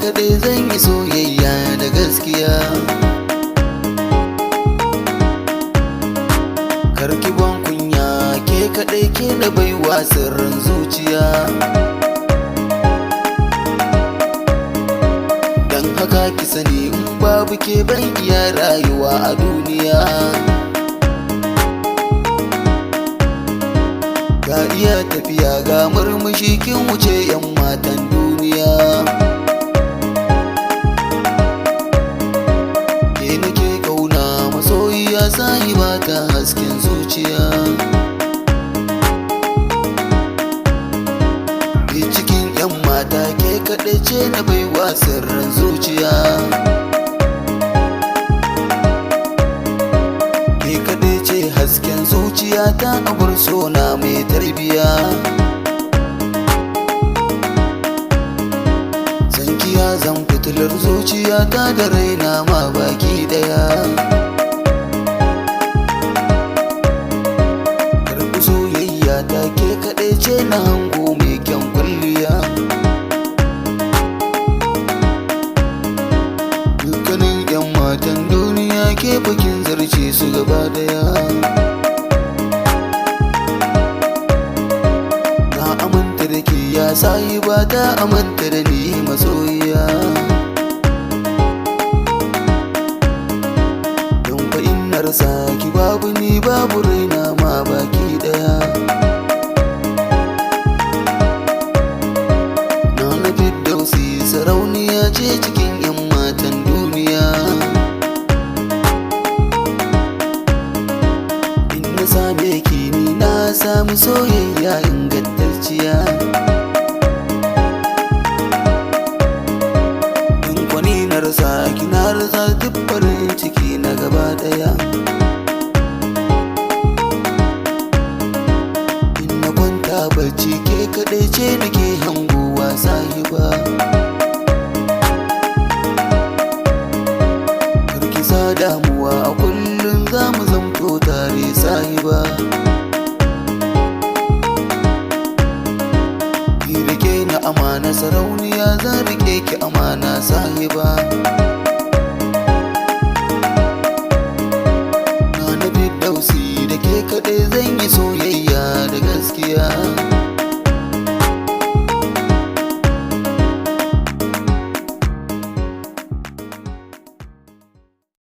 Kaɗai zan yi soyayya da gaskiya. Karki ban kunya, ke kaɗai ke na baiwa sirrin zuciya. Dan haka ki sani in babu ke ban iya rayuwa a duniya. Ga iya tafiya ga murmushi kin wuce 'yan matan duniya. Ke nake kauna masoyiya sahiba ta hasken zuciya. Ke cikin 'yan mata ke kaɗai ce na baiwa sirrin zuciya. Ke kaɗai ce hasken zuciya ta abar sona mai tarbiya. Sankiya zan fitilar zuciya ta da raina ma baki ɗaya. Karɓi soyayya ta ke kaɗai ce na hango mai kyan kwalliya. Dukkanin 'yan matan duniya ke bakin zarce su gaba daya. Na aminta da ke ya sahiba ta aminta da ni masoyiya. Don fa in na rasa ki babu ni babu raina ma baki daya. Na na Firdausi sarauniya ce cikin 'yan matan duniya. In na same ki ni na samu soyayya ingantacciya. In kwani na rasa ki na rasa duk farin ciki na gaba daya. In na kwanta bacci ke kaɗai ce nake hangowa sahiba. Karki sa damuwa a kullum za mu zamto tare sahiba. Ki rike ni amana sarauniya zan rike ki amana sahiba.